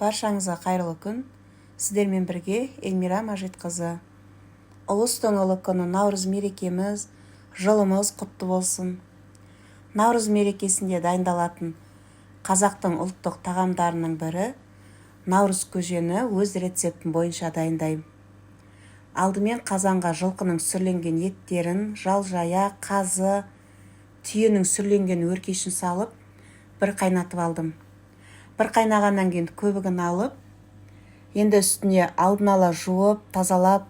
Баршаңызға қайырлы күн! Сіздермен бірге Эльмира Мәжитқызы. Ұлыстың ұлы күні, Наурыз мерекеміз, жылымыз құтты болсын! Наурыз мерекесінде дайындалатын қазақтың ұлттық тағамдарының бірі наурыз көжені өз рецептім бойынша дайындаймын. Алдымен қазанға жылқының сүрленген еттерін, жал-жая, қазы, түйенің сүрленген өркешін салып, бір қайнатып алдым. Бір қайнағаннан кейін көбігін алып, енді үстіне алдын ала жуып, тазалап,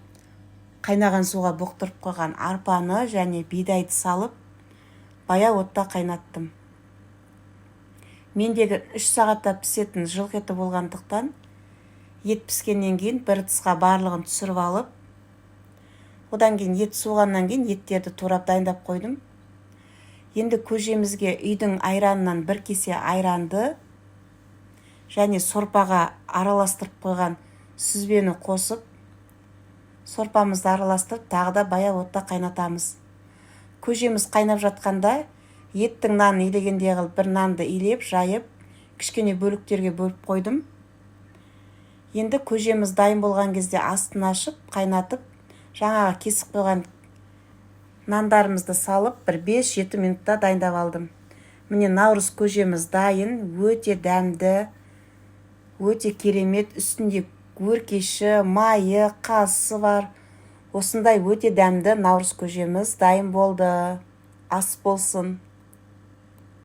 қайнаған суға бұқтырып қойған арпаны және бидайды салып, баяу отта қайнаттым. Мендегі 3 сағатта пісетін жылқы еті болғандықтан, ет піскеннен кейін бір ыдысқа барлығын түсіріп алып, одан кейін ет суығаннан кейін еттерді турап дайындап қойдым. Енді көжемізге үйдің айранынан бір кесе айранды және сорпаға араластырып қойған сүзбені қосып, сорпамызды араластырып, тағы да баяу отта қайнатамыз. Көжеміз қайнап жатқанда еттің нанын илегендей қылып бір нанды илеп, жайып, кішкене бөліктерге бөліп қойдым. Енді көжеміз дайын болған кезде астын ашып, қайнатып, жаңағы кесіп қойған нандарымызды салып, бір 5-7 минутта дайындап алдым. Міне, наурыз көжеміз дайын, өте дәмді, өте керемет, үстінде өркеші, майы, қазысы бар. Осындай өте дәмді наурыз көжеміз дайын болды. Ас болсын!